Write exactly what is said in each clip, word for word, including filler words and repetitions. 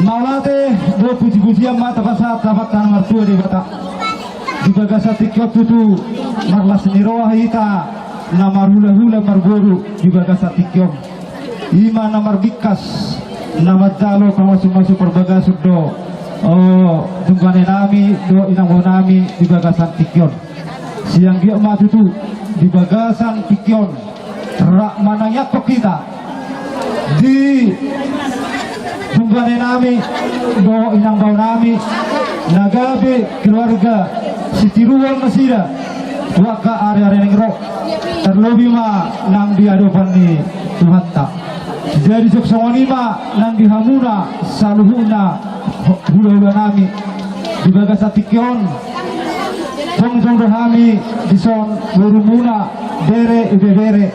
Mauliate dohot pujipujian ma tapasahat tu Amanta na martua Debata. Di bagasan tingki on tutu marlas ni roha hita na marhulahula marboru di bagasan tingki on. I ma na marbingkas na manjalo pamasumasu parbagason do, o, dungganenami dohot inangnami di bagasan tingki on. Sai anggiat ma tutu di bagasan tingki on rap manangiangkon hita di dungganenami dohot inangbaonami na gabe keluarga sitiruon nasida tu angka ari-ari naeng ro, tarlobi ma nang di adopan ni Tuhanta. Jadi jok songon i ma nang di hamuna saluhutna hulahulanami di bagasan tingki on. Jongjong do hami dison borumuna, bere, ibebere.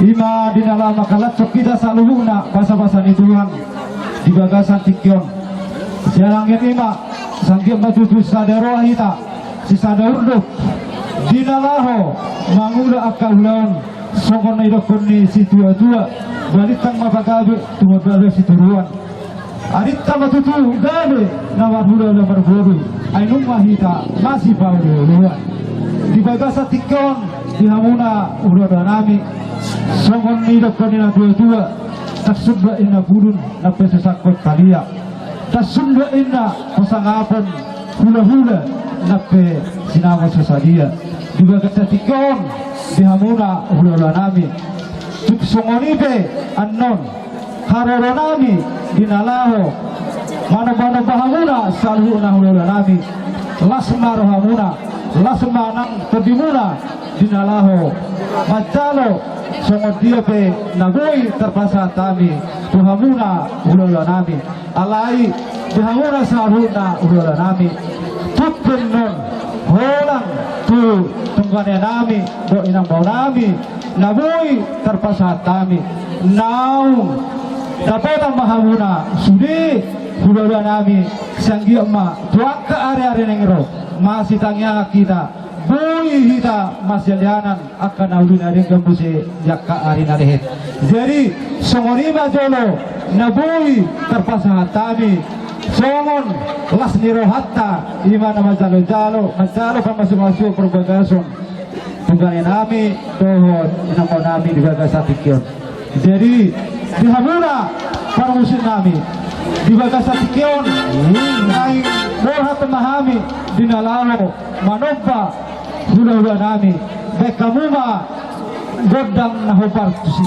I ma di na laho mangkalashon hita saluhutna basabasa ni Tuhan di bagasan tingki on. Sai anggiat i ma, sai anggiat ma tutu sada roha hita, sisada urdot di na laho mangula angka ulaon. Songon na nidokkon ni situatua, balintang ma pagabe, tumundalhon sitiruon. Arinta ma tutu gabe na marhulahula marboru, ai nunga hita masipaolooloan. Di bagasan tingki on di hamuna hulahulanami, songon na nidokkon ni natuatua, ndang sumbat inna bulung na pe so sangkot talia, ndang sumbat inna pasangapon hulahula na pe sinamot so sadia. Di bagasan tingki on di hamuna hulahulanami, tung songon i pe annon haroronami di na laho manombanomba hamuna saluhutna hulahulanami. Las ma rohamuna, las ma nang tondimuna di na laho manjalo songon dia pe na boi tarpasahat hami tu hamuna hulahulanami. Alai di hamuna saluhutna hulahulanami, tung pe annon holan tu dungganenami dohot inangbaonami na boi tarpasahat hami, naung dapotan ma hamuna sude hulahulanami. Sai anggiat ma tu angka ari-ari naeng ro masitangiangan hita, boi hita masialeanan angka na uli na denggan muse di angka ari na lehet. Jadi songon i ma jolo na boi tarpasahat hami songon las ni rohanta, i ma na manjalojalo, manjalo pamasumasuon parbagason dungganenami dohot inangbaonami di bagasan tingki on. Jadi di hamuna parmusik nami di bagasan tingki on, naeng borhat ma hami di na laho manomba hulahulanami. Baen hamu ma gondang na hombar tusi.